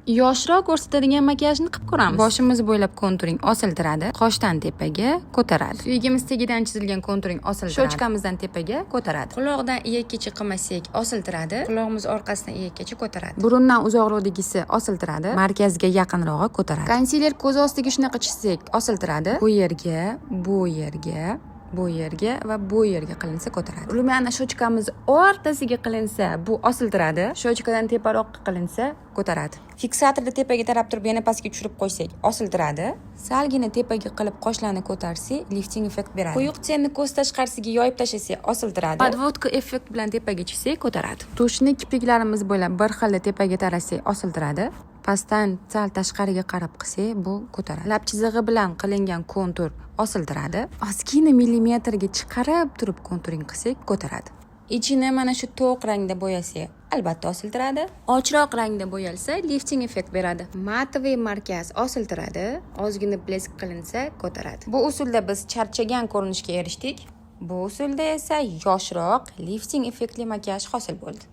Yoshroq ko'rsatadigan makiyajni qilib ko'ramiz. Boshimiz bo'ylab konturing osiltiradi, qoshdan tepaga ko'taradi. Suyagimiz tagidan chizilgan konturing osiltiradi. Щёчка mizdan tepaga ko'taradi. Quloqdan iyakkacha qilmasak, osiltiradi. Qulog'imiz orqasidan iyakkacha ko'taradi. Burundan uzoqroqdagisi osiltiradi, markazga yaqinrog'i ko'taradi. Konsiler ko'z ostiga shunaqa chizsak, osiltiradi. Bu yerga, bu yerga, bu yerga va bu yerga qilinsa, ko'taradi. Румяна щёчка miz o'rtasiga qilinsa, bu osiltiradi. Щёчка dan teparoqqa qilinsa, ko'taradi. Fiksatorni tepaga tarab turib, yana pastga tushirib qo'ysak, osiltiradi. Salgina tepaga qilib qoshlarni ko'tarsak, lifting effekt beradi. Quyuq тень ni ko'z tashqarisiga yoyib tashlasak, osiltiradi. Подводка effekt bilan tepaga chizsak, ko'taradi. Тушь ni kipriklarimiz bo'ylab bir xilda tepaga tarasak, osiltiradi. Pastdan sal tashqariga qarab qilsak, bu ko'taradi. Lab chizig'i bilan qilingan kontur osiltiradi. Ozgina millimetrga chiqarib turib konturing qilsak, ko'taradi. Ichini mana shu to'q rangda bo'yasak, albatta osiltiradi. Ochroq rangda bo'yalsa, lifting effekt beradi. Матовый markaz osiltiradi, ozgina блеск qilinsa, ko'taradi. Bu usulda biz charchagan ko'rinishga erishdik. Bu usulda esa yoshroq, lifting effektli makiyaj hosil bo'ldi.